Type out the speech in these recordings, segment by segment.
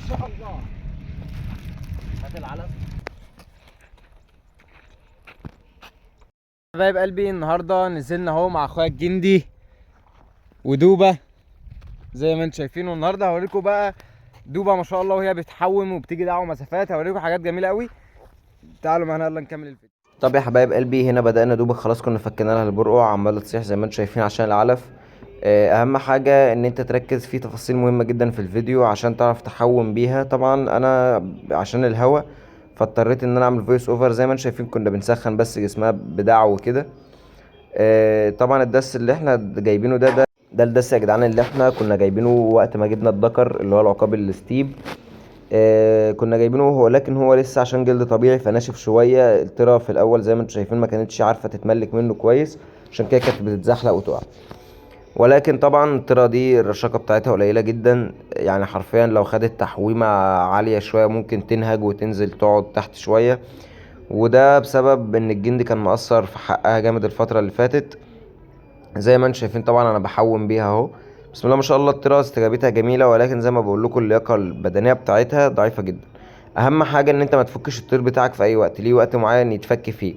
شاء الله. هات العلف. حبايب قلبي، النهارده نزلنا اهو مع اخويا الجندي ودوبه زي ما انتم شايفين. والنهارده هوريكم بقى دوبه ما شاء الله وهي بتحوم وبتيجي دعوه مسافات، هوريكم حاجات جميلة قوي. تعالوا معانا يلا نكمل الفيديو. طب يا حبايب قلبي، هنا بدأنا دوبك خلاص، كنا فكينا لها البرقع، عماله تصيح زي ما انتم شايفين عشان العلف. اهم حاجة ان انت تركز في تفاصيل مهمة جدا في الفيديو عشان تعرف تحوم بيها. طبعا انا عشان الهوا فاضطريت ان انا اعمل voice over. زي ما انتم شايفين كنا بنسخن بس جسمها بدعو كده. طبعا الدس اللي احنا جايبينه ده الدس يا جدعان اللي احنا كنا جايبينه وقت ما جبنا الدكر اللي هو العقاب الستيب. كنا جايبينه هو، لكن هو لسه عشان جلد طبيعي فناشف شوية. الطيرة في الاول زي ما انتم شايفين ما كانتش عارفه تتملك منه كويس، عشان كده كانت بتتزحلق وتقع. ولكن طبعا الطيرة دي الرشاقه بتاعتها قليله جدا، يعني حرفيا لو خدت تحويمه عالية شوية ممكن تنهج وتنزل تقعد تحت شوية، وده بسبب ان الجندي كان مقصر في حقها جامد الفترة اللي فاتت. زي ما انتم شايفين طبعا انا بحوم بيها اهو، بسم الله ما شاء الله الطيرة استجابتها جميلة، ولكن زي ما بقول لكم اللياقة البدنية بتاعتها ضعيفة جدا. اهم حاجة ان انت ما تفكش الطير بتاعك في اي وقت، ليه وقت معين يتفك فيه،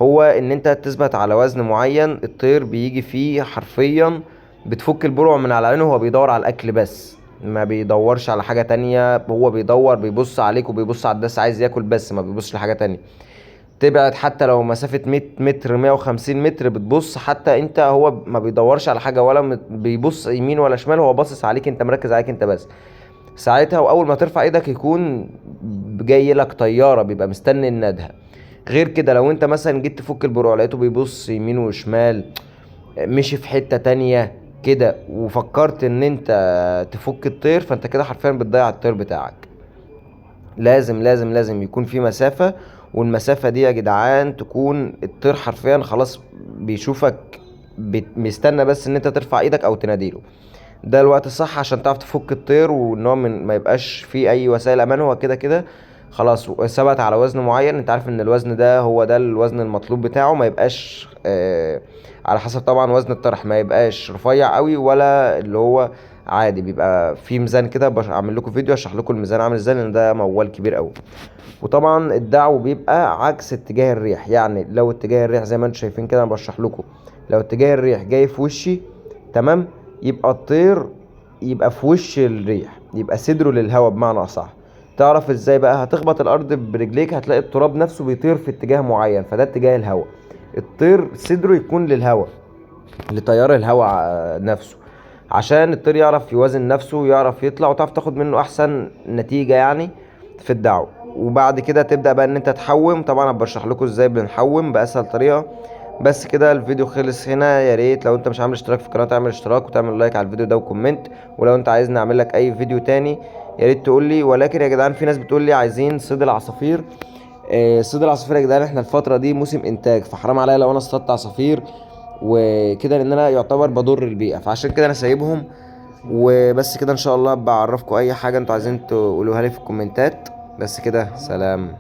هو ان انت تثبت على وزن معين الطير بيجي فيه حرفيا، بتفك البرع من على عينه، هو بيدور على الاكل بس، ما بيدورش على حاجة تانية. هو بيدور، بيبص عليك وبيبص على الدس، عايز ياكل بس، ما بيبصش لحاجة تانية. تبعد حتى لو مسافة 100 متر 150 متر بتبص حتى انت، هو ما بيدورش على حاجة ولا بيبص يمين ولا شمال، هو باصص عليك انت، مركز عليك انت بس ساعتها. واول ما ترفع ايدك يكون جاي لك طيارة، بيبقى مستني الندهة. غير كده لو انت مثلا جيت تفك البرقع لقيته بيبص يمين وشمال، مشي في حتة تانية كده، وفكرت ان انت تفك الطير، فانت كده حرفيا بتضيع الطير بتاعك. لازم لازم لازم يكون في مسافة، والمسافة دي يا جدعان تكون الطير حرفيا خلاص بيشوفك، مستنى بس ان انت ترفع ايدك او تناديله. ده الوقت الصح عشان تعرف تفك الطير، وان هو ما يبقاش فيه اي وسائل امان. هو كده كده خلاص ثبت على وزن معين، انت عارف ان الوزن ده هو ده الوزن المطلوب بتاعه، ما يبقاش على حسب طبعا وزن الطرح، ما يبقاش رفيع قوي ولا اللي هو عادي، بيبقى في ميزان كده. اعمل لكم فيديو اشرح لكم الميزان عامل ازاي، لان ده موال كبير قوي. وطبعا الدعو بيبقى عكس اتجاه الريح، يعني لو اتجاه الريح زي ما انتم شايفين كده انا بشرح لكم، لو اتجاه الريح جاي في وشي تمام، يبقى الطير يبقى في وش الريح، يبقى صدره للهواء بمعنى اصح. تعرف ازاي بقى؟ هتخبط الارض برجليك هتلاقي التراب نفسه بيطير في اتجاه معين، فده اتجاه الهواء. الطير صدره يكون للهواء، لتيار الهواء نفسه، عشان الطير يعرف يوازن نفسه ويعرف يطلع، وتعرف تاخد منه احسن نتيجة في الدعوة. وبعد كده تبدأ بقى ان انت تحوم. طبعا انا بشرح لكم ازاي بنحوم باسهل طريقة. بس كده الفيديو خلص هنا. يا ريت لو انت مش عامل اشتراك في القناة تعمل اشتراك وتعمل like على الفيديو ده و comment، ولو انت عايزني اعمل لك اي فيديو تاني يا ريت تقول لي. ولكن يا جدعان في ناس بتقول لي عايزين صيد العصافير. صيد العصافير يا جدعان احنا الفترة دي موسم انتاج، فحرام عليا لو انا اصطدت عصافير وكده، لان انا يعتبر بضر البيئة، فعشان كده انا سايبهم. وبس كده ان شاء الله بعرفكم اي حاجة انتوا عايزين تقولوها لي في الكومنتات. بس كده، سلام.